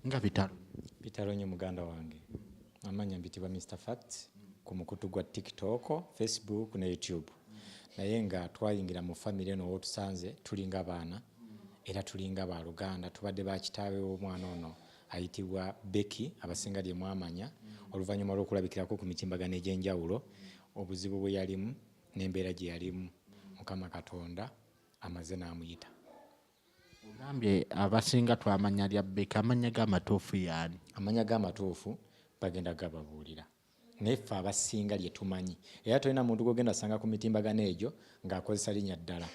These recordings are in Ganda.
Nga bitalo. Bitalo nnyo, muganda wange. Amannya mpitibwa Mr Facts ku mukutu gwa TikTok, Facebook ne YouTube. Naye nga twayingira mu famire eno, wootusanze tulinga baana era tulinga baluganda. Tubadde bakitaawe w'omwana ono ayitibwa Becky, abasinga lye mwamanya oluvannyuma lw'okulabikirako ku mitimbagano egy'enjawulo. Obuzibu bwe yalimu n'embeera gye yalimu, Mukama Katonda amaze n'amuyita. Ogambye abasinga twamanya lya Becky, amannya ge amatuufu yaani? Amannya ge amatuufu bagenda gababuulira, naye ffe abasinga lye tumanyi, era tolina muntu gwogenda sanga ku mitimbagano egyo ng'akozesa linnya ddala.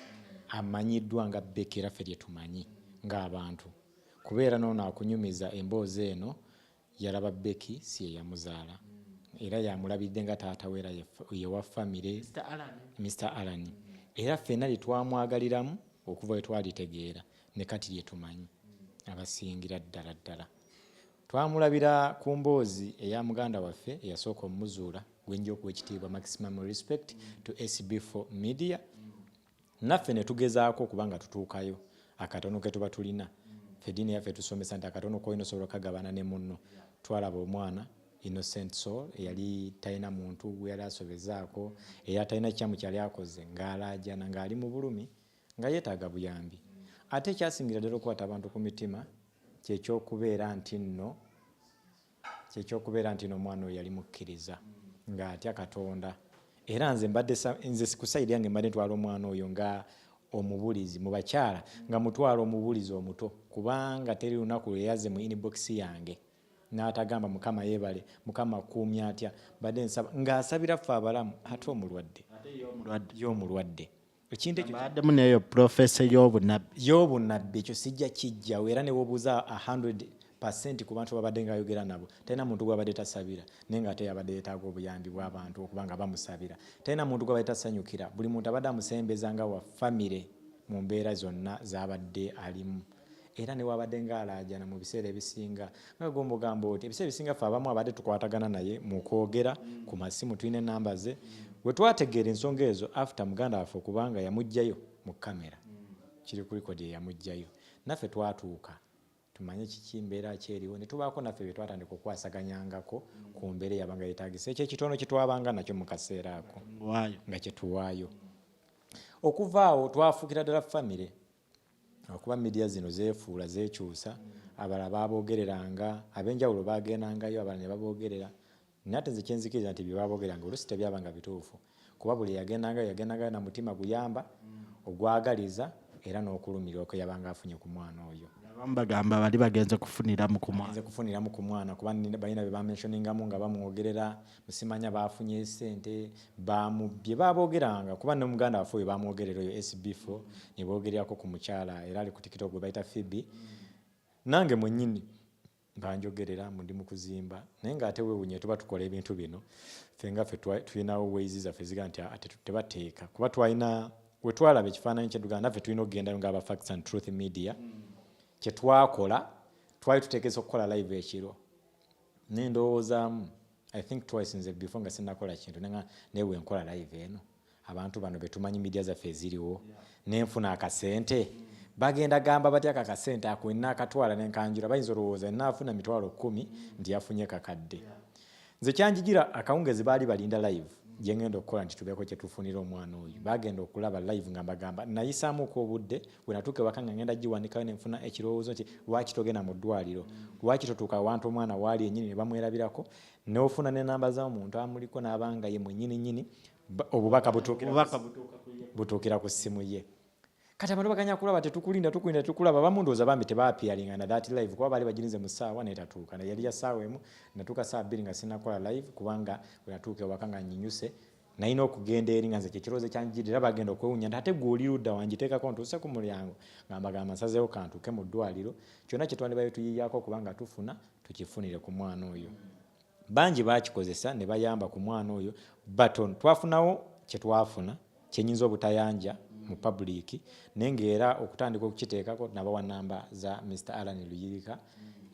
Amanyiddwa nga Becky, era ffe lye tumanyi ng'abantu. Kubeera noono akunyumiza emboozi eno yalaba Becky si ye yamuzaala, era yamulabiridde nga taata we, era ye wa famire. Mr Alan. Mr Alan, era ffenna lye twamwagaliramu okuva we twalitegeera ne kati lye tumanyi abasingira ddala ddala. Twamulabira ku mboozi eya muganda waffe eyasooka omuzuula, gwenja okuwa ekitiibwa, maximum respect to SB4 Media. Naffe ne tugezaako okuba nga tutuukayo akatono ke tuba tulina. Ffe eddiini yaffe tusomesa nti akatono kolina osobola okukagabana ne munno. Twalaba omwana, innocent soul, eyali talina muntu gwe yali asobezaako, era talina kikyamu kyali akoze, ng'alaajana, ng'ali mu bulumi, nga yeetaaga buyambi. Ate ekyasingira ddala okukwata abantu ku mitima kyekyokubeera nti nno omwana oyo yali mukkiriza, ng'atya Katonda. Era nze mbadde nze ku side yange mbadde ntwala omwana oyo nga omubulizi mu bakyala, nga mutwala omubulizi omuto, kubanga teri lunaku lwe yazze mu inbox yange n'atagamba, "Mukama yeebale, Mukama akuumye atya, mbadde nsaba," ng'asabira ffe abalamu, ate omulwadde. Ate ye omulwadde. Ye omulwadde, ekintu ekyo. Baddemu neyo prophecy y'obunabbi. Y'obunabbi, ekyo sijja kijjawo. Era ne wobuuza 100% ku bantu babadde nga ayogera nabo, talina muntu gwabadde tasabira, naye nga ate yabadde yeetaaga obuyambi bw'abantu okuba nga bamusabira. Talina muntu gwabadde tasanyukira, buli muntu abadde amusembeza nga wa famire mu mbeera zonna z'abadde alimu. Era ne wabadde ng'alaajana mu biseera ebisinga, nga gomugamba oti ebiseera ebisinga ffe abamu abadde tukwatagana naye mu kwogera ku masimu, tulina enamba ze. We twategeera ensonga ezo after muganda waffe okubanga yamuggyayo mu kamera, kiri ku record, eyamugjayo, naffe twatuuka tumanye kiki, mbeera ki eriwo, ne tubaako naffe bye twatandika okwasaganyangako ku mbeera eyabanga yeetagisa ekyo ekitono kye twabanga nakyo mu kaseera ako. Waayo. Nga kyetuwaayo. Okuva awo twafuukira ddala famire, okuba media zino zeefuula zeekyusa. Abalala baboogereranga, ab'enjawulo bagendangayo, abalala ne baboogerera. Naye ate nze kyenzikiriza nti bye baboogeranga oluusi tebyabanga bituufu, kuba buli yagendangayo yagendangayo na mutima guyamba, ogwagaliza, era n'okulumirwa kwe yabanga afunye ku mwana oyo. Abamu bagamba bali bagenze kufuniramu ku mwana. Bagenze kufuniramu ku mwana, kuba balina be bamentioningamu nga bamwogerera, musimanya bafunye sente, bamubbye, baboogeranga. Kuba ne muganda waffe oyo bamwogerera, oyo SB4, ne boogererako ku mukyala era ali ku TikTok gwe bayita Phoebe. Nange mwennyini banjogerera mu ndi mu kuzimba, naye ng'ate weewuunye, tuba tukola ebintu bino ffe nga ffe tulinawo ways zaffe ziga nti ate tebateeka, kuba twalina we twalaba ekifaananyi kyedugamba naffe tulina okugendayo ng'aba Facts and Truth Media. Kyetwakola, twali tuteekesa okukola live ekiro, nendowoozaamu, I think twice nze before nga sinakola kintu, nenga naye bwenkola live eno, abantu bano betumanyi, media zaffe eziriwo, nenfuna akasente, bagenda gamba batya? Akasente ako enaakatwala nenkanjula, bayinza olowooza enaafuna 100,000 nti yafunye kakadde. Nze kyanjigira akawungezi, baali balinda live gyengenda okukola nti tubeeko kyetufunira omwana oyo. Bagenda okulaba live nga mbagamba nayisaamuko obudde. Bwe natuuka ewaka nga ngenda giwanikayo, nenfuna ekirowoozo nti lwaki togenda mu ddwaliro, lwaki totuuka awantu omwana waali ennyini ne bamwerabirako, n'ofuna n'enamba z'omuntu amuliko n'abanga ye mwennyini nnyini, obubaka butuukira Obubaka butuuka ku ye. Butuukira ku ssimu ye. Kati abantu baganya kulaba, tetukulinda, tukulinda, tetukulaba. Bamu ndowooza bambi tebaapiaringa na that live, kuba baali bagirinze mu ssaawa netatuuka. Naye yali ya ssaawa 1, natuuka ssaawa 2 nga sinakola live, kubanga bwe natuuka ewaka nga nyinyuse, nalina okugenda eri nga nze kyekirowoozo kyanjirira. Era bagenda okwewunya nti ate gwe oli ludda wangiteekako ntuuse ku mulyango nga mbagamba nsazeewo kantuuke mu ddwaliro, kyonna kye twandibayo tuyiyaako kubanga tufuna tukifunire ku mwana oyo. Bangi bakikozesa ne bayamba ku mwana oyo batono. Twafunawo kyetwafuna kyenyinza obutayanja mu public, naye ngaera okutandika okukiteekako nabawa namba za Mr Alan Luyirika.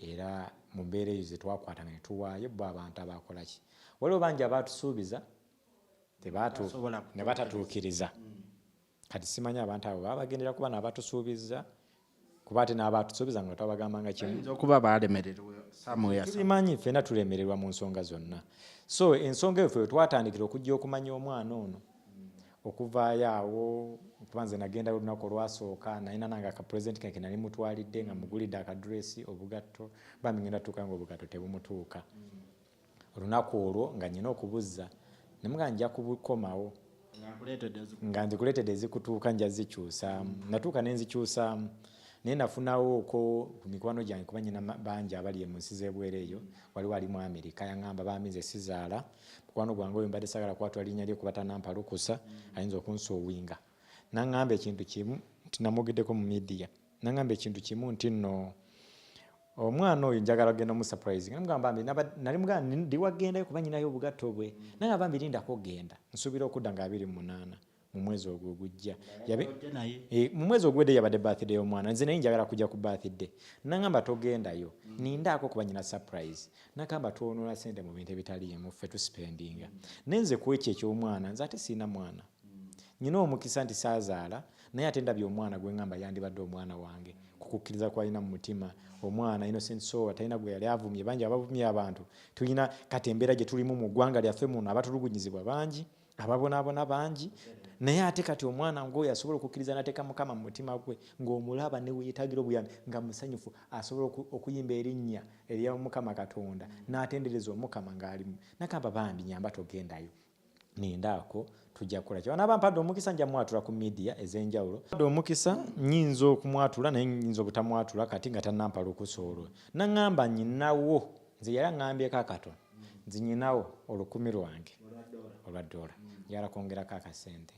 Era mu mbeera eyo zetwakwatanga ne tuwaayo bo abantu abakolaki, waliwo bangi abatusuubiza Tasobola ne batatuukiriza. Kati simanyi abantu abo baba bagendera kuba nabatusuubiza. Kuba ate n'abaatusuubiza nga twabagambanga kimu. Bayinza okuba baalemererwa somewhere. Tubimanyi ffenna tulemererwa mu nsonga zonna. So ensonga eyo ffe we twatandikira okujja okumanya omwana ono okuvaayo awo, kuba nze nagendayo olunaku olwasooka, nalina nange aka present kange ke nali mutwalidde nga mugulidde akadress, obugatto, bambi ngenda tuuka nga obugatto tebumutuuka. Olunaku olwo nga nina okubuzza ne mugamba nja kubukomawo. Nga nzikuleetedde ezikutuuka nja zikyusaamu. Natuuka ne nzikyusaamu. Naye nafunawooko ku mikwano gyange kuba nina bangi abali mu nsi z'ebweru eyo. Waliwo ali mu Amerika yaŋŋamba bambi nze sizaala. Mukwano gwange oyo mbadde saagala kwatula linnya lye kuba tannampa lukusa ayinza okunsuuwinga. N'aŋŋamba ekintu kimu nti namwogeddeko mu media. N'aŋŋamba ekintu kimu nti nno omwana oyo njagala genda omusurprise. Nga mugamba bambi nali mugamba ndi wagendayo kuba nyinayo obugatto bwe. N'agamba bambi lindako ogenda. Nsuubira okudda nga 28 mu mwezi ogwo ogujja. Mu mwezi oguwedde yabadde birthday y'omwana. Nze naye njagala kujja ku birthday. N'angamba togendayo. Nindaako kuba nyina surprise. N'agamba twonoona ssente mu bintu ebitaliimu ffe tuspendinga. Naye nze ku ekyo eky'omwana nze ate sirina mwana. Nyina omukisa nti saazaala naye ate ndabye omwana gwe ŋŋamba yandibadde omwana wange ku kukkiriza kw'alina mu mutima. Omwana Innocent Soul talina gwe yali avumye, bangi abavumye abantu. Tulina kati embeera gye tulimu mu ggwanga lyaffe muno, abatulugunyizibwa bangi, ababonaabona bangi, naye ate kati omwana ng'oyo asobola okukkiriza n'ateeka Mukama mu mutima gwe ng'omulaba ne weyeetaagira obuyambi nga musanyufu, asobola okuyimba erinnya erya Mukama Katonda n'atendereza Omukama ng'ali mu. N'agamba bambi nyamba togendayo. Nindaako tujja kukola ki. Bw'anaaba ampadde omukisa nja mwatula ku media ez'enjawulo. Ampadde omukisa nnyinza okumwatula naye nnyinza obutamwatula kati nga tannampa lukusa olwo. N'aŋŋamba nnyinawo, nze yali aŋŋambyeko akatono, nti nnyinawo olukumi lwange olwa ddoola, njagala kwongerako akasente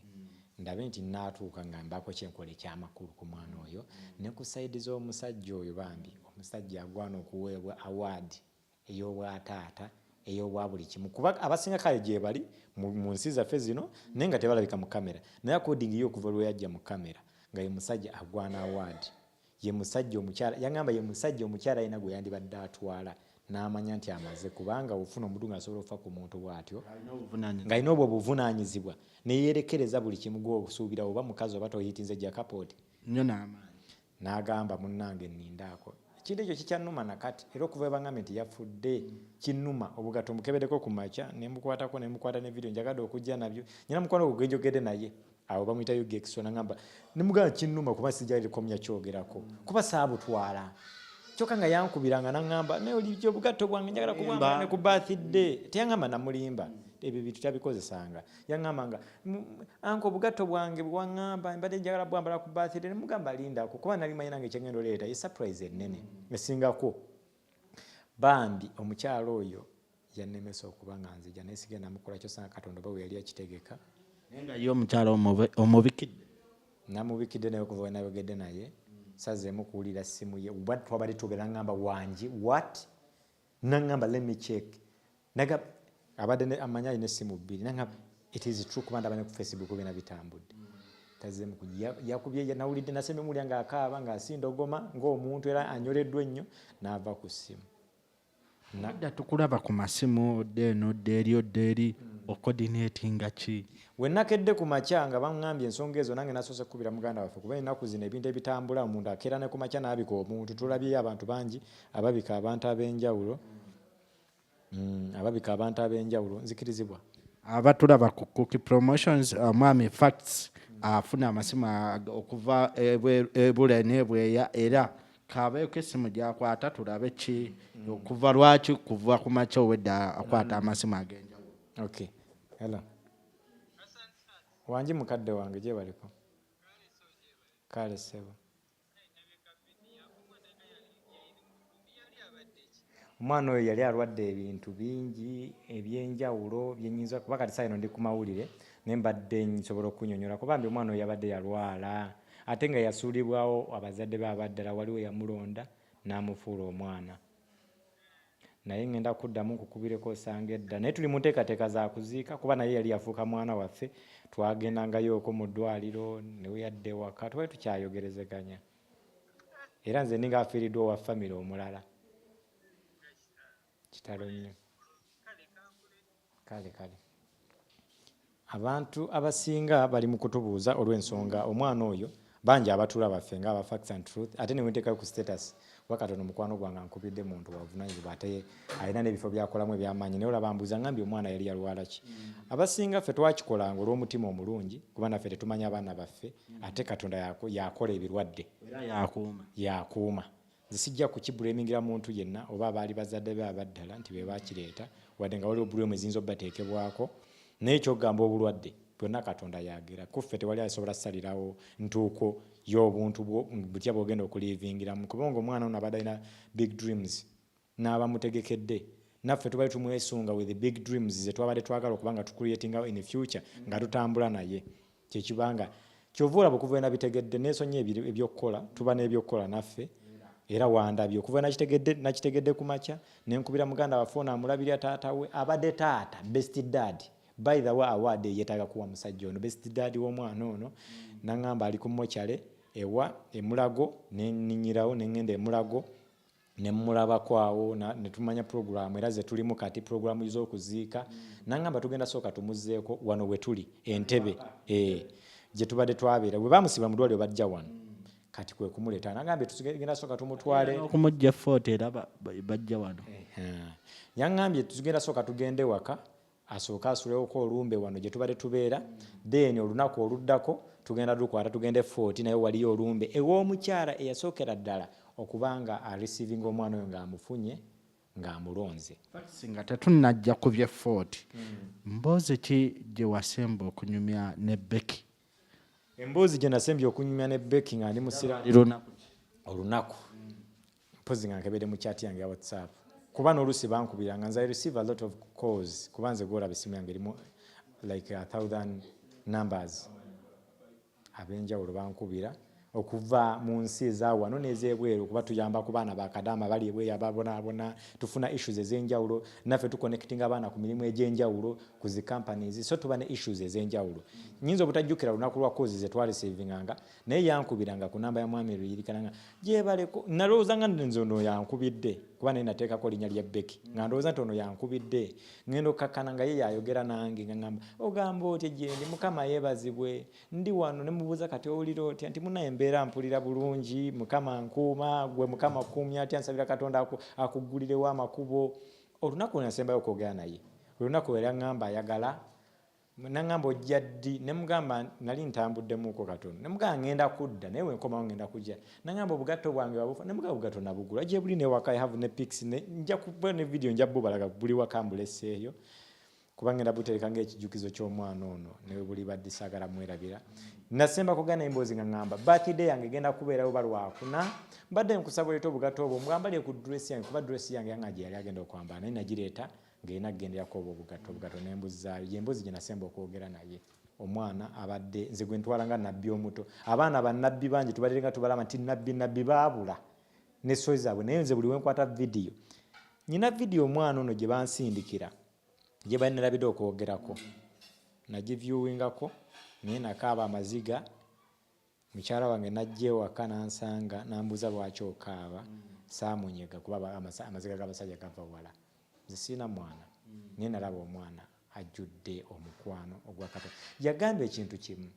ndabe nti nnaatuuka nga mbaako kye nkola eky'amakulu ku mwana oyo ne ku sayidi z'omusajja oyo. Bambi omusajja agwana okuweebwa award ey'obwataata, ey'obwa buli kimu, kuba abasinga kale gyebali mu nsi zaffe zino naye nga tebalabika mu kamera. Naye according ye okuva lwe yajja mu kamera nga ye musajja agwana award. Ye musajja omukyala yaŋŋamba ye musajja omukyala alina gwe yandibadde atwala n'amanya nti amaze, kubanga ofuna omuntu ng'asobola okufa ku muntu bw'atyo ng'alina obwo obuvunaanyizibwa ne yeerekereza buli kimu gw'osuubira oba mukazi oba tohiitinze jackpot. Nnyo n'amaanyi. N'agamba munnange nnindaako. Ekintu ekyo kikyannuma na kati era okuva lwe baŋŋambye nti yafudde kinnuma. Obugatto mbukebeddeko ku makya ne mbukwatako ne mbukwata ne vidiyo njagadde okujja nabyo. Nnyina mukwano gwe gwe njogedde naye awo bamuyita Ugexo n'aŋŋamba ne mugamba kinnuma kuba sijja likomya kyogerako kuba saabutwala. Kyokka nga yankubiranga n'aŋŋamba naye oli obugatto bwange njagala kubwambala ne ku birthday. Teyaŋŋamba namulimba. Ebyo ebintu tabikozesanga. Yaŋŋamba nga anka obugatto bwange bwe waŋŋamba mbadde njagala bwambala ku birthday ne mugamba lindako kuba nali manyi nange kye ngenda oleeta ye surprise ennene esingako. Bambi omukyala oyo yannemesa okuba nga nzija naye sigenda mukola kyosanga Katonda oba bwe yali akitegeka. Naye nga ye omukyala omubikidde? Namubikidde naye okuva we nayogedde naye sazzeemu kuwulira ssimu ye. Oba twabadde twogera n'aŋŋamba wangi what? N'aŋŋamba let me check. Nagamba abadde amanyi alina essimu bbiri n'aŋŋamba it is true kuba ndaba ne ku Facebook byonna bitambudde. Tazzeemu yakubye nawulidde nasembye muwulira ng'akaaba ng'asindogoma ng'omuntu era anyoleddwa ennyo n'ava ku ssimu. Nedda tukulaba ku masimu odda eno odda eri odda eri ocoordinatinga ki? We nakedde ku makya nga baŋŋambye ensonga ezo nange nasoose kukubira muganda waffe kuba ennaku zino ebintu ebitambula omuntu akeera ne ku makya n'abika omuntu. Tulabyeyo abantu bangi ababika abantu ab'enjawulo. Ababika abantu ab'enjawulo nzikirizibwa. Abatulaba ku Cookie Promotions, omwami Facts afuna amasimu okuva ebule n'ebweya era kabeeko essimu gy'akwata tulabe ki okuva lwaki kuva ku makya owedda akwata amasimu ag'enjawulo. Okay. Hello. Wangi mukadde wange gyebaliko. Kale ssebo. Omwana oyo yali alwadde ebintu bingi ebyenjawulo byenyinza kuba kati saa ino ndi ku mawulire naye mbadde nsobola okunyonyola kuba bambi omwana oyo yabadde yalwala ate nga yasuulibwawo abazadde be abaddala waliwo eyamulonda n'amufuula omwana. Naye ngenda kuddamu nkukubireko osanga edda naye tuli mu nteekateeka za kuziika kuba naye yali yafuuka mwana waffe twagendangayooko mu ddwaliro ne we yadda ewaka twali tukyayogerezeganya. Era nze ninga afiiriddwa owa famire omulala. Kitalo nnyo. Kale kale. Abantu abasinga bali mu kutubuuza olw'ensonga omwana oyo Bangi abatulaba ffe nga aba Facts and Truth, ate ne wenteekayo ku status, kuba katono mukwano gwange ankubidde, muntu wavunanyizibwa, ate alina n'ebifo byakolamu ebyamaanyi, naye olaba mbuuza, ngambye omwana yali yalwala ki? Abasinga ffe twakikolanga olw'omutima omulungi, kuba naffe tetumanya abaana baffe, ate Katonda yakola ebirwadde. Era yakuuma. Yakuuma. Nze sijja kukiblamingira muntu yenna oba abaali bazadde be abaddala nti be bakireeta, wadde nga waliwo blame eziyinza obbateekebwako, naye ekyokugamba obulwadde byonna Katonda yagera kuffe, tewali asobola kusalirawo ntuuko y'obuntu butya bwogenda okulivingiramu, kubanga omwana ono abadde alina big dreams n'abamutegekedde. Naffe tubadde tumwesunga with the big dreams ze twabadde twagala okuba nga tucreatinga in the future nga tutambula naye. Kyekibanga kyova olaba okuva nabitegedde nesonyi ebyokukola, tuba n'ebyokukola naffe. Era wandabye okuva nakitegedde ku makya, nenkubira muganda waffe ono amulabirira taata we, abadde taata best dad. By the way, award yeetaaga kuwa musajja ono, best dad w'omwana ono. Naŋŋamba ali ku mochale ewa emulago, neninyirawo neŋŋenda emulago nemulabako awo, netumanya programu era zetulimu kati, programu z'okuziika. Naŋŋamba tugenda sooka tumuzzeeko wano we tuli entebe gye tubadde twabeera bwe bamusiba mu ddwaliro, bajja wano kati kwe kumuleeta. Nagambye tugenda sooka tumutwale. Okumujja Fort era bajja wano. Yaŋŋambye tugenda sooka tugende waka, asooke asulewoko olumbe wano gye tubadde tubeera, then olunaku oluddako tugenda lukwata tugende Fort, naye waliyo olumbe ew'omukyala eyasookera ddala okuba nga areceivinga omwana oyo ng'amufunye, ng'amulonze. Nga tetunnajja ku by'e Fort, mboozi ki gye wasemba okunyumya ne Becky? Emboozi gye nasembye okunyumya ne Becky nga ndi musira lunaku? Olunaku mpozi nga nkebedde mu chat yange ya WhatsApp, kuba n'oluusi bankubira nga nze I receive a lot of calls, kuba nze gwolaba essimu yange erimu like 1000 numbers ab'enjawulo bankubira okuva mu nsi eza wano n'ez'ebweru, kuba tuyamba ku baana bakadaama bali ebweru ababonaabona. Tufuna issues ez'enjawulo, naffe tuconnectinga abaana ku mirimu egy'enjawulo ku zi companies, so tuba ne issues ez'enjawulo. Nyinza obutajjukira lunaku lwa calls ze twareceivinganga, naye yankubiranga ku namba ya mwami Luyirikana nga gyebaleko. Nalowooza nga nze ono yankubidde, kuba naye nateekako linnya lya Becky nga ndowooza nti ono yankubidde. Ngenda okkakkana nga ye yayogera nange, nga ngamba, "Ogamba otya?" "Gyendi, Mukama yeebazibwe, ndi wano." Ne mubuuza, "Kati owulira otya?" Nti, "Munaye embeera mpulira bulungi, Mukama nkuuma. Gwe Mukama akuumya atya? Nsabira Katonda akuggulirewo amakubo." Olunaku lwe nasembayo okwogera naye, olunaku lwe yaŋŋamba ayagala, naŋŋamba, "Ojja ddi?" Ne mugamba nali ntambuddemuuko katono, ne mugamba ŋŋenda kudda, naye wenkomawo ŋŋenda kujja. Naŋŋamba obugatto bwange wabufa? Ne mugamba obugatto nabugula, gye buli newaka. I have ne pics, nja kuba ne video, nja bubalaga, buli waka mbuleseeyo, kuba ngenda butereka ng'ekijjukizo ky'omwana ono, newe buli badde saagala mwerabira. Nasemba kugana emboozi nga ŋŋamba birthday yange egenda kubeerawo balwakuna, mbadde nkusaba oleete obugatto obwo mbwambalire ku dress yange, kuba dress yange yanga gye yali agenda okwambala, naye nagireeta ng'erina kugenderako obwo obugatto nembuzaayo. Yemboozi gye nasemba okwogera naye. Omwana abadde nze gwe ntwala nga nabbi omuto. Abaana bannabbi bangi tubadde nga tubalaba nti nabbi nabbi, baabula ne story zaabwe, naye nze buli wenkwata vidiyo, nyina vidiyo omwana ono gye bansindikira, gye bali narabidde okwogerako, nagiviewingako, naye nakaaba amaziga. Mukyala wange najja ewaka nansanga, nambuuza, "Lwaki okaaba?" Saamunyega, kuba amaziga g'abasajja gava wala. Nze sirina mwana, naye nalaba omwana ajjudde omukwano ogwa Katonda. Yagamba ekintu kimu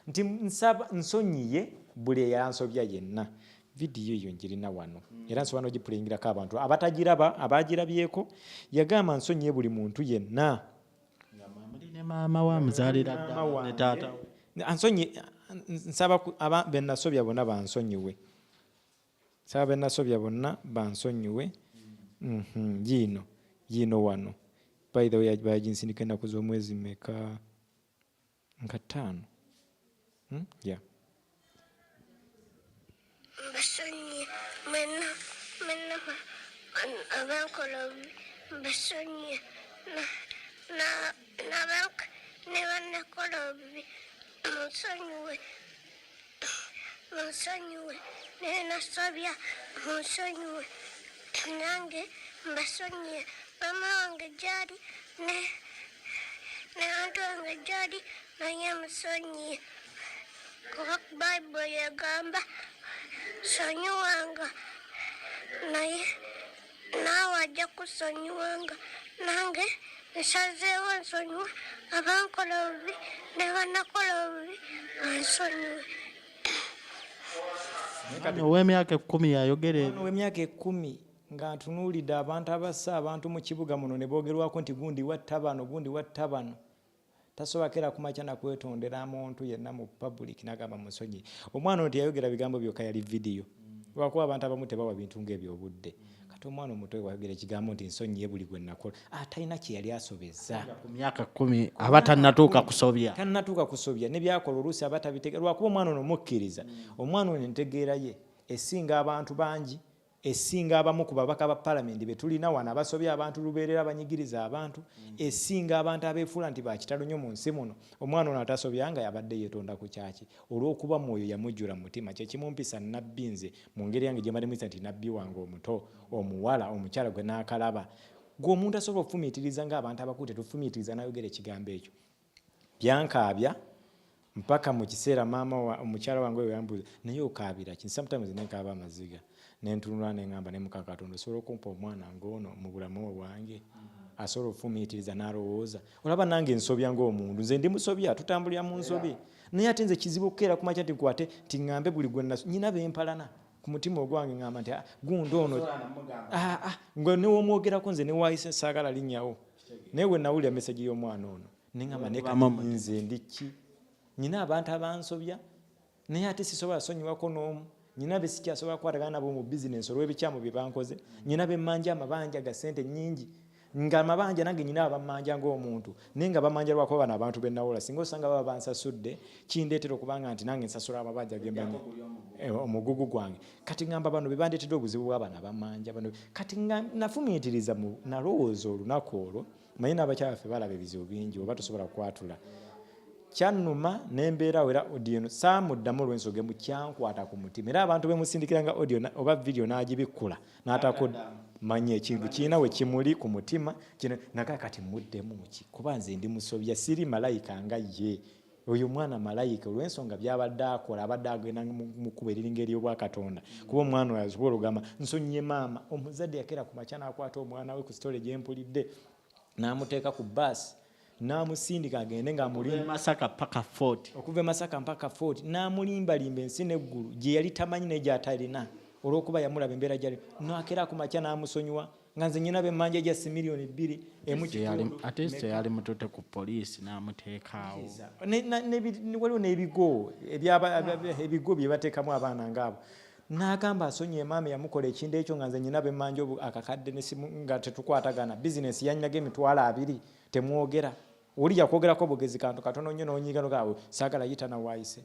nti, "Nsaba nsonyiye buli eyansobya yenna." Vidiyo eyo njirina wano, era nsobola n'ogipulingirako abantu abatagiraba, abagirabyeko. Yagamba, "Nsonyiye buli muntu yenna." Nga mwe muli ne maama we amuzaalira Maama ddala ne wange. taata we. Ansonyi, nsaba bennasobya bonna bansonyiwe, nsaba bennasobya bonna bansonyiwe. Yiino yiino wano. By the way, baginsindika ennaku z'omwezi meka? Nka 5. Yeah. Mbasonyiye mwenna mwenna abankola obubi, mbasonyiye ne bannakola obubi, munsonyiwe, munsonyiwe, nenasobya munsonyiwe, nange mbasonyiye. Mama wange gyali ne anti wange gyali, naye musonyiye, kuba Bayibuli egamba sonyiwanga naye naawe ajja kusonyiwanga. Nange nsazeewo nsonyiwe abankola obubi ne bannakola obubi, bansonyiwe. Ow'emyaka 10 yayogera Omwana ow'emyaka 10 nga ntunuulidde abantu abassa abantu mu kibuga muno ne boogerwako nti gundi watta bano, gundi watta bano, tasobola keera kumakya nakwetondera muntu yenna mu public n'agamba musonyi. Omwana ono teyayogera bigambo byokka, yali vidiyo, lwakuba abantu abamu tebawa bintu ng'ebyo obudde. Kati omwana omuto wayogera ekigambo nti nsonyiye buli gwe nakola, atalina kye yali asobezza. Ku myaka 10 aba tannatuuka kusobya. Tannatuuka kusobya, ne byakola oluusi aba tabitegeera, lwakuba omwana ono mukkiriza. Omwana ono entegeera ye esinga abantu bangi, esinga abamu ku babaka ba palamenti be tulina wano abasobya abantu lubeerera, abanyigiriza abantu, esinga abantu abeefuula nti bakitalo nnyo mu nsi muno. Omwana ono atasobya nga yabadde yeetonda ku kyaki? Olw'okuba mwoyo yamujjula mu mutima. Kyekimumpisa nabbi nze mu ngeri yange gye mbadde muyisa nti nabbi wange omuto, omuwala, omukyala gwe naakalaba. Gwe omuntu asobola okufumiitiriza ng'abantu abakulu tetufumiitiriza, n'ayogera ekigambo ekyo. Byankaabya mpaka mu kiseera maama wa omukyala wange oyo yambuuza, naye okaabira ki? Sometimes nenkaaba amaziga, nentunula neŋŋamba, ne Mukama Katonda, osobola okumpa omwana ng'ono mu bulamu bwange asobola okufumiitiriza n'alowooza? Olaba nange nsobya ng'omuntu, nze ndi musobya, tutambulira mu nsobi, naye ate nze kizibu okukeera ku makya nti nkwate nti ŋŋambe buli gwe nyina bempalana ku mutima ogwange ŋŋamba nti, ah, gundi ono, ah, ah, nga newomwogerako nze newayise saagala linnyawo. Naye we nawulira message y'omwana ono neŋŋamba, naye kati nze ndi ki? Nyina abantu abansobya, naye ate sisobola sonyiwako n'omu. Nyina be sikyasobola kukwatagana nabo mu bizinensi olw'ebikyamu bye bankoze. Nyina bemmanja amabanja ga ssente nnyingi, nga amabanja nange nyina abammanja ng'omuntu, naye nga bamanja lwakuba bano abantu bennawola. Singa osanga baba bansasudde, kindeetera okubanga nti nange nsasula amabanja gemmanyi omugugu gwange. Kati ŋŋamba bano be bandeetedde obuzibu bw'abano abammanja bano. Kati nga nafumiitiriza, nalowooza olunaku olwo, manyi n'abakyala baffe balaba ebizibu bingi oba tosobola kukwatula. Kyannuma nembeerawo, era audio eno saamuddamu olw'ensonga emu, kyankwata ku mutima. Era abantu bemusindikiranga audio oba video n'agibikkula n'atakudda, manya ekintu kirina we kimuli ku mutima kino. Naga kati muddemu ki? Kuba nze ndi musobya, siri malayika nga ye. Oyo mwana malayika, olw'ensonga byabadde akola abadde agenda mu kkubo eriringa ery'obwakatonda. Kuba omwana oyo asobola okugamba nsonyiye maama? Omuzadde yakeera ku makya n'akwata omwana we, ku story gyempulidde, n'amuteeka ku baasi n'amusindika agende ng'amulimba Masaka paka Fort. Okuva e Masaka mpaka Fort, n'amulimbalimba ensi n'eggulu gye yali tamanyi naye gy'atalina, olw'okuba yamulaba embeera gyali, n'akeera ku makya n'amusonyiwa. Nga nze nyina bemmanja gya si 2.5 miliyoni. Ate yali mutute ku poliisi n'amuteekaawo. Waliwo n'ebigo ebigo bye bateekamu abaana ngaabo. N'agamba asonyiye maama yamukola ekintu ekyo, nga nze nyina bemmanja akakadde nesimu nga tetukwatagana. Bizinesi yanyaga 20,000, temwogera. Oli yakwogerako bugezi kantu katono nnyo n'onyiga nogaa saagala yita nawaayise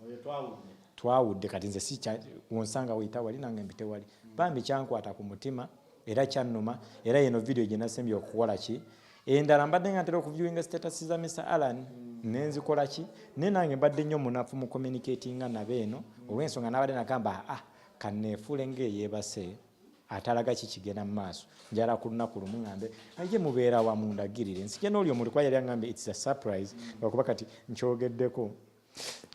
twawudde. Kati nze si wonsanga weyita wali nange mpite wali. Bambi kyankwata ku mutima era kyannuma. Era yeno vidiyo gye nasembye okukola ki endala, mbadde nga ntera okuviewinga status za Mr Allan nenzikola ki, naye nange mbadde nnyo munafu mu communicatinga nabo eno, olw'ensonga nabadde nagamba, ah, kanneefuule ng'eyeebase atalaga ki kigenda mu maaso. Njala ku lunaku lumu ŋŋambe aye mubeera wa, mundagirire nsije n'oli omuntu, kuba yali aŋŋambye it's a surprise. Lwakuba kati nkyogeddeko,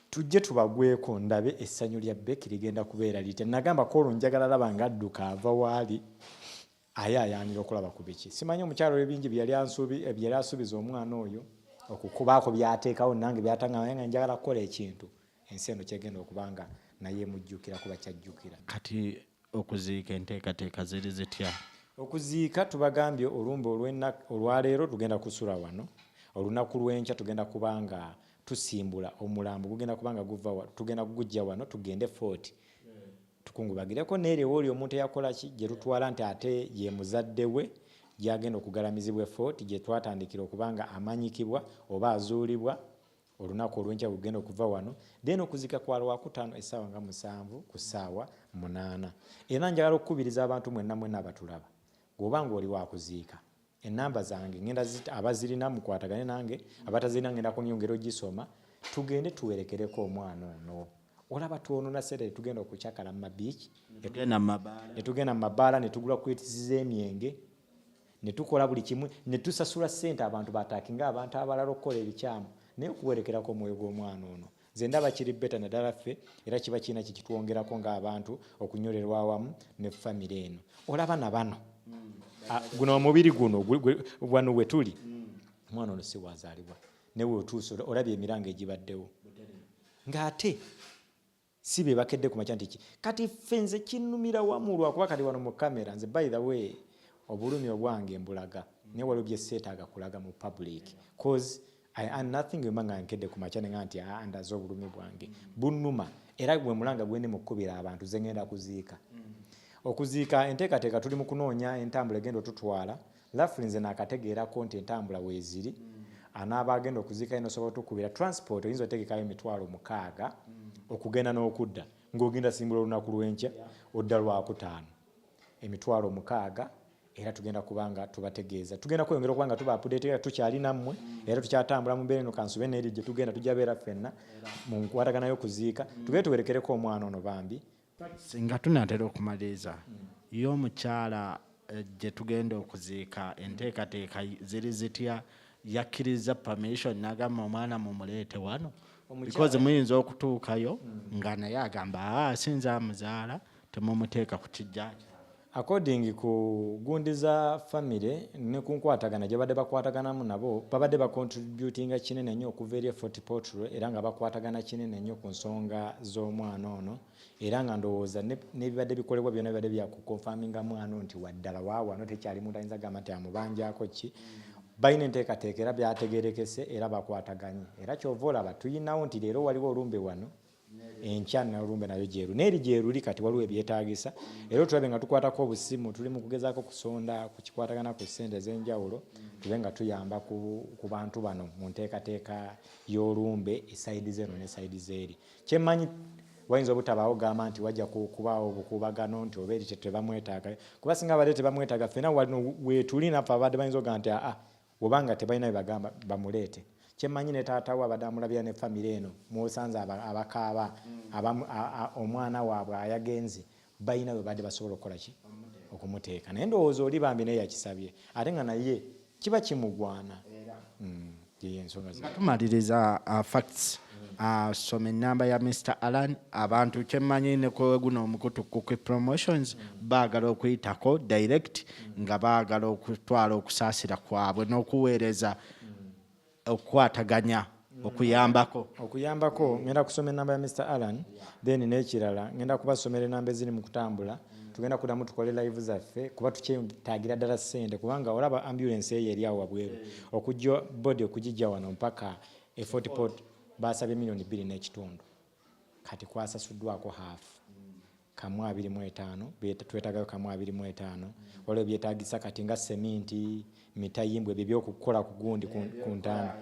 tujje tubagweko ndabe essanyu lya Becky ligenda kubeera litya. Nagamba kwolwo njagala laba ng'adduka ava waali aye ayaanira okulaba ku biki. Simanyi omukyalo ebingi bye yali asuubiza omwana oyo okukubaako byateekawo, nange byatanga nga njagala kukola ekintu ensi eno kyegenda okuba nga naye mujjukira kuba kyajjukira. Kati okuziika enteekateeka ziri zitya? Okuziika tubagambye olumbe olwaleero tugenda kusula wano. Olunaku lw'enkya tugenda kuba nga tusimbula omulambo, gugenda kuba nga guva, tugenda kugujja wano tugende Fort tukungubagireko neerewo oli omuntu eyakola ki gye tutwala nti ate ye muzadde we, gyagenda okugalamizibwa e Fort gye twatandikira okuba nga amanyikibwa oba azuulibwa. Olunaku olw'enkya lugenda okuva wano, then okuzika kwa Lwakutaano essaawa nga 7 ku ssaawa 8. Era njagala okukubiriza abantu mwenna mwenna abatulaba, bw'oba nga oli wakuziika, enamba zange ngenda abazirina mukwatagane nange, abatazirina ngenda kunyongera ogisoma, tugende tuwerekereko omwana ono. Olaba twonona sente, tetugenda okukyakala mu mabiiki, netugenda mu mabaala, netugula crates z'emyenge, netukola buli kimu, netusasula sente abantu batakinga abantu abalala okukola ebikyamu. Naye okuwerekerako omwoyo gw'omwana ono nze ndaba kiri better, naddala ffe era kiba kirina kikitwongerako ng'abantu okunyolerwa awamu ne famire eno. Olaba na bano, guno omubiri guno wano we tuli, omwana ono si wazaalibwa, naye weotuuse olabye emiranga egibaddewo ng'ate Si be bakedde ku makya nti ki. Kati ffe nze kinnumira wamu lwakuba kati wano mu kamera nze, by the way, obulumi obwange mbulaga, naye waliwo bye seetaaga kulaga mu public, cause I earn nothing. Wemba nga nkedde ku makya nenga nti aa, ndaze obulumi bwange bunnuma, era gwe mulanga gwendi mu kkubira abantu ze ngenda kuziika. Okuziika enteekateeka tuli mu kunoonya entambula egenda otutwala. Lafuli nze naakategeerako nti entambula weeziri, anaaba agenda okuziika yina osobola otukubira transport, oyinza otegekayo 60,000 okugenda n'okudda, ng'ogenda simbula olunaku lw'enkya, odda Lwakutaano, 60,000. Era tugenda kubanga tubategeeza, tugenda kweyongera okuba nga tuba update, era tukyali nammwe, era tukyatambula mu mbeera eno. Kansube neeri gye tugenda tujja beera ffenna mu nkwatagana y'okuziika, tugende tuwerekereko omwana ono bambi. Nga tunatera okumaliriza, ye omukyala gye tugenda okuziika, enteekateeka ziri zitya? Yakkiriza permission n'agamba omwana mumuleete wano? Because muyinza okutuukayo nga naye agamba, aa, sinza amuzaala, temumuteeka ku kijja. According ku gundi za family ne ku nkwatagana gye badde bakwataganamu nabo, babadde bacontributinga kinene nnyo okuva eri e Fort Portal, era nga bakwatagana kinene nnyo ku nsonga z'omwana ono, era nga ndowooza n'ebibadde bikolebwa byonna bibadde byakuconfirminga mwana nti waddala waawano, tekyali muntu ayinza gamba nti amubanjaako ki. Balina enteekateeka era byategerekese era bakwataganye, era kyova olaba tuyinawo nti leero waliwo olumbe wano, enkya nalumbe nayo gyeru neeri gyeruli. Kati waliwo ebyetaagisa era otulabe nga tukwatako obusimu, tuli mu kugezaako kusonda kukikwatagana ku ssente ez'enjawulo, tube nga tuyamba ku bantu bano mu nteekateeka y'olumbe, eside zeno ne side zeeri. Kyemmanyi wayinza obutabaawo gamba nti wajja kubaawo obukuubagano nti oba eri tebamwetaaga, kuba singa abadde tebamwetaaga, ffena wano weetuli naffe abadde bayinza ogamba nti aa, obanga tebalina bye bagamba bamuleete. Kyemmanyi ne taata we abadde amulabira ne famire eno mwosanze abakaaba omwana waabwe ayagenze, balina bwe badde basobola okukola ki okumuteeka, naye ndowooza oli bambi naye yakisabye, ate nga naye kiba kimugwana. Ensonga. Nga tumaliriza, facts, soma enamba ya Mr Alan. Abantu kyemmanyi ne guno omukutu Cookie Promotions baagala okuyitako direct nga baagala okutwala okusaasira kwabwe n'okuweereza okukwataganya okuyambako. Okuyambako, ngenda kusoma enamba ya Mr Alan, then n'ekirala ngenda kubasomera enamba eziri mu kutambula. Tugenda kuddamu tukole live zaffe, kuba tukyetaagira ddala ssente, kubanga olaba ambulance eyo eri awo wabweru, okujja body okugijja wano mpaka e Fort Portal basabye 2.5 miliyoni. Kati kwasasuddwako half, 1.25, twetagayo 1.25. Waliwo ebyetagisa kati nga seminti, mitayimbwa, ebyo ebyokukola ku gundi ku ntaana,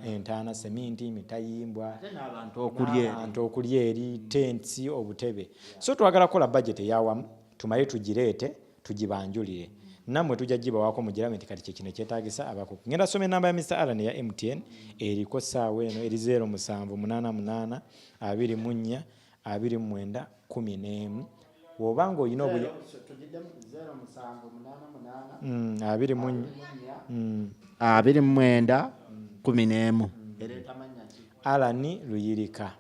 entaana, seminti, mitayimbwa. N'abantu okulya eri. Abantu okulya eri, tents, obutebe. So twagala kukola budget eyawamu, tumale tugireete tugibanjulire, nammwe tujja gibawaako mugirabe nti kati kyekino ekyetagisa abakuku. Ngenda soma enamba ya Mr Alan eya MTN eriko saawa eno, eri 0788 24 29 11. Bw'oba nga olina obuya 20 29 11. Alan Luyirika,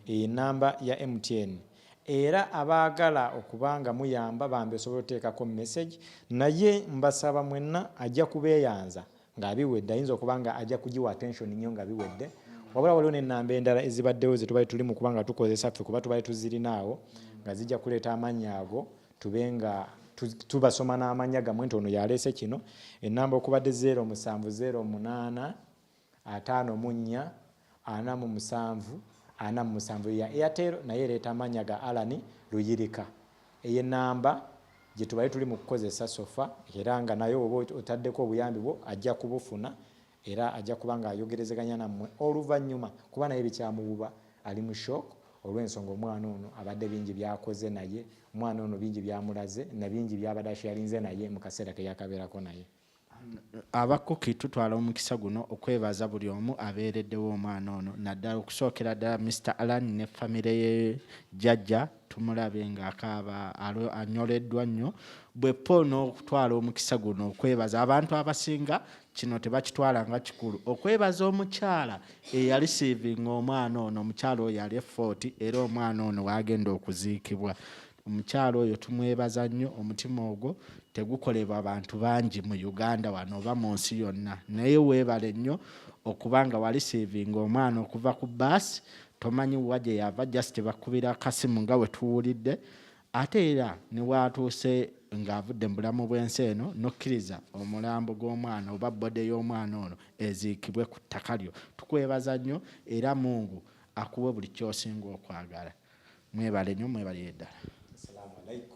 eyo enamba ya MTN. Era abaagala okuba nga muyamba bambi osobola oteekako message, naye mbasaba mwenna ajja kubeeyanza ng'abiwedde, ayinza okuba nga ajja kugiwa attention nnyo nga biwedde. Wabula waliwo n'ennamba endala ezibaddewo ze tubadde tuli mu kuba nga tukozesa ffe, kuba tubadde tuzirinaawo nga zijja kuleeta amannya ago, tube nga tubasoma n'amannya gammwe nti ono yaleese kino. Ennamba okubadde 0708 54 47 47 ya Airtel, naye ereeta amannya ga Alan Luyirika. Eyo enamba gye tubadde tuli mu kukozesa so far, era nga naye oba otaddeko obuyambi bwo ajja kubufuna, era ajja kuba nga ayogerezeganya nammwe oluvannyuma, kuba naye bikyamuwuba, ali mu shock olw'ensonga omwana ono abadde bingi byakoze naye, omwana ono bingi byamulaze na bingi byabadde asharinze naye mu kaseera ke yakabeerako naye. Abakuki tutwala omukisa guno okwebaza buli omu abeereddewo omwana ono, naddala okusookera ddala Mr Alan ne famire ye. Jjajja tumulabe ng'akaaba, anyoleddwa nnyo bwe po n'okutwala omukisa guno okwebaza abantu abasinga kino tebakitwala nga kikulu, okwebaza omukyala eyareceivinga omwana ono. Omukyala oyo ali e Fort, era omwana ono waagenda okuziikibwa. Omukyala oyo tumwebaza nnyo, omutima ogwo tegukolebwa bantu bangi mu Uganda wano oba mu nsi yonna, naye weebale nnyo okuba nga wareceivinga omwana okuva ku baasi. Tomanyi wa gye yava, just bakubira akasimu nga we tuwulidde. Ate era ne w'atuuse ng'avudde mu bulamu bw'ensi eno, n'okkiriza omulambo gw'omwana oba body y'omwana ono eziikibwe ku ttaka lyo. Tukwebaza nnyo era Mungu akuwe buli ky'osinga okwagala. Mwebale nnyo, mwebalire ddala. Assalamu alaikum.